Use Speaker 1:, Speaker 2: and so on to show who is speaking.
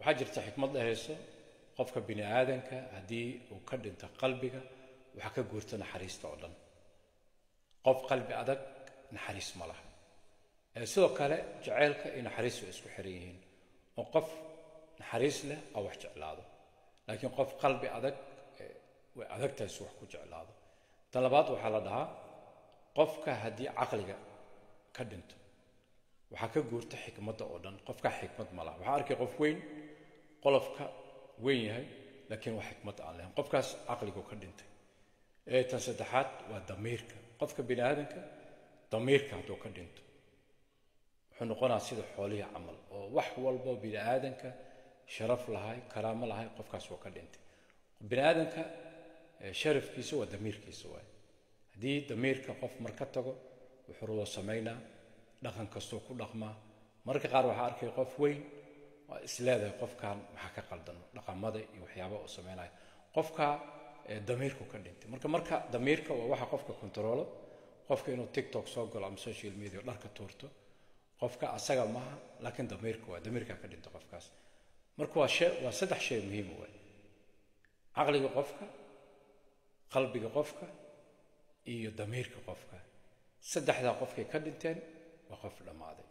Speaker 1: Waxaa jirta xikmad dhahayso qofka bini aadanka haddii uu ka dhinto qalbiga, waxaa ka guurta naxariista oo dhan. Qof qalbi adag naxariis ma laha. Sidoo kale jaceylka iyo naxariis way isku xiran yihiin, oo qof naxariis leh oo wax jeclaado, laakiin qof qalbi adag way adag tahay si wax ku jeclaado. Tan labaad waxaa la dhahaa qofka haddii caqliga ka dhinto, waxaa ka guurta xikmadda oo dhan. Qofka xikmad ma laha. Waxaa arkay qof weyn, qolofka weyn yahay, laakiin wax xikmad aan lahayn. Qofkaas caqligu ka dhintay. Tan saddexaad waa damiirka. Qofka bini aadanka damiirka hadduu ka dhinto, wuxuu noqonaa sida xoolihii camal, oo wax walbo bini aadanka sharaf lahay, karaamo lahay, qofkaas waa ka dhintay. Bini aadanka sharafkiisa waa damiirkiisa waay. Haddii damiirka qof mar ka tago, wuxuu rabo samaynaa, dhaqan kastuu ku dhaqmaa. Mararka qaar waxaa arkay qof weyn waa isleedahay qofkan maxaa ka qaldan, dhaqamada iyo waxyaaba uu samaynayo. Qofka damiirku ka dhintay. Marka damiirka waa waxa qofka kontaroolo. Qofka inuu TikTok soo galo ama social media dharka tuurto, qofka asaga maaha, laakiin damiirka waa damiirkaa ka dhintay qofkaas. Marka waa shay, waa saddex shay muhiim waay: caqliga qofka, qalbiga qofka iyo damiirka qofka. Saddexdaa qofkay ka dhinteen waa qof dhammaaday.